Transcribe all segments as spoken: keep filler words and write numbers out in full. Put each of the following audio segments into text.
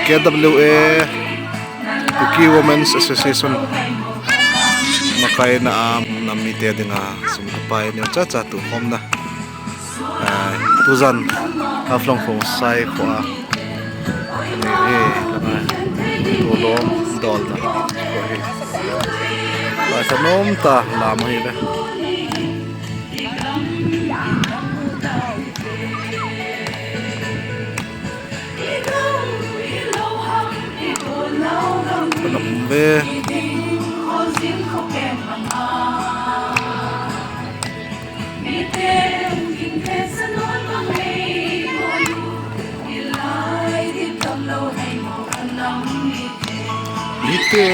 K W A, Kuki Women's Association, makaina a nam mite dinga sum kapai neo chacha tukhomna. Ah, tujan Haflong Khongsai khoa. Ni e, lama. Tulom dolna. Khoa hi. Lai sa nom ta lam hi le. Ka nom ve. Mite,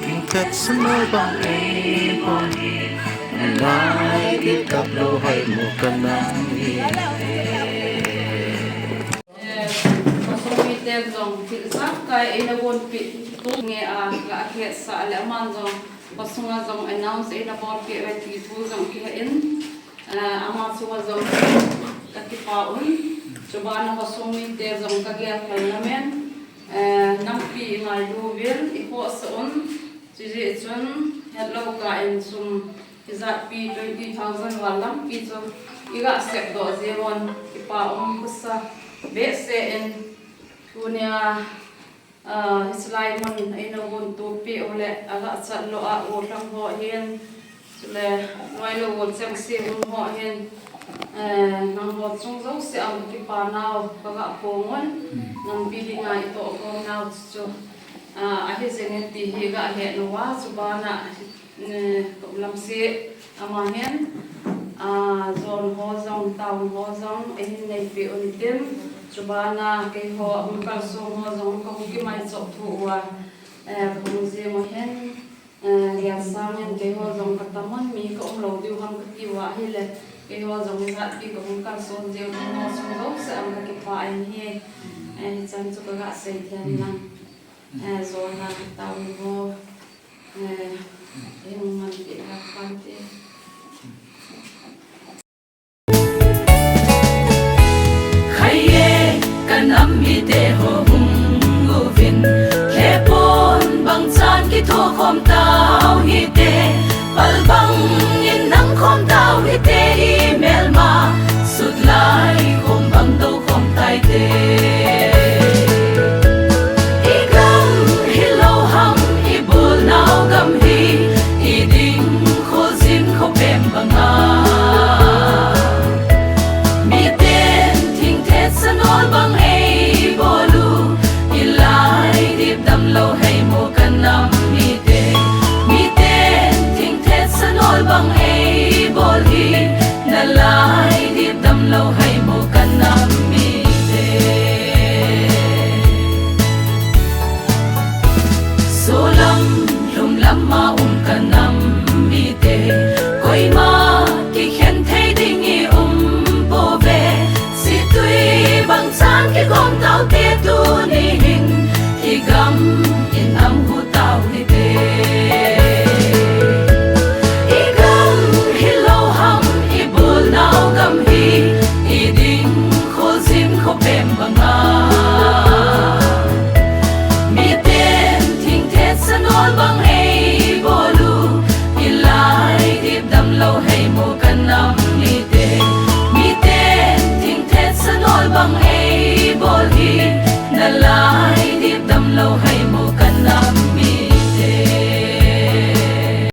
mite, sano bang ei bol. Lai di tap lou hai mo ka nam hi. Eh, khosung mite jong thil jat kai eina gonpeh tu nge a, ga khetsah le aman jong khosunga jong announce eina bolpeh uve ti thu jong kihe in, eh, ama chunga jong ka kipa un. Chubana khosung mite jong ka gel khel namen, eh, nampi ngailu uvin i khohsah un. Chujeh chun hetlou kah in sum ijatpi twenty thousand val lampi chu i ga sepdoh jeng un, kipa um kasa behseh in. Tunia, ah, hiche lai mun eina gonto peh u le aga chat lou a u lhang ho hin, chule loilou u chengse um ho hin, eh, nangho chung jouse a ka kipa nau ka ga phong un, nampi dinga i tohkhom nau chu, ah, ahi jing e ti hi ga het lou a, chubana Eh, lamse ama hin, ah, jon ho jong, town ho jong, eihin neipeh un tin, chubana keiho, hung kalsong ho jong, kahung kimaichop thu uva, eh, kahung jing u hin, eh, gelsang in keiho jong katam un, mi ka umlou diu ham kati uva ahile, keiho jong ijatpi kahung kalson jing u, nangho chung jouse a ka kipa in ahi, eh, hichan chu ka ga sei thei lang. Eh, jona town ho. Eh, eh, man ti ha kan ti. Khai e, ka nam mite ho hung uvin. Lhepon bang chan kithokhom tau hite. Pal bang in nang khom tau hite, i melma sut lai khom bang dou khom tai te. I gam hilou ham, i bolnau gam hi, i ding kho jin kho pem banga. Miten thingthet sanol bang ei bol u, i lai dip damlou hei mo ka nam mite. Miten thingthet sanol bang ei bol hi, na lai dip damlou hei mo ka nam mite. Solam, lhumlam a um ka nam mite, koima kikhen thei ding i um pouve. Situi bang chan kigom tau te tuni hin, i gam in nam hu tau hite. I gam hilou ham, i bolnau gam hi, i ding kho jin kho pem banga. Miten thingthet sanol bang ei bol u, i lai dip damlou hei mo ka nam mite. Miten thingthet sanol bang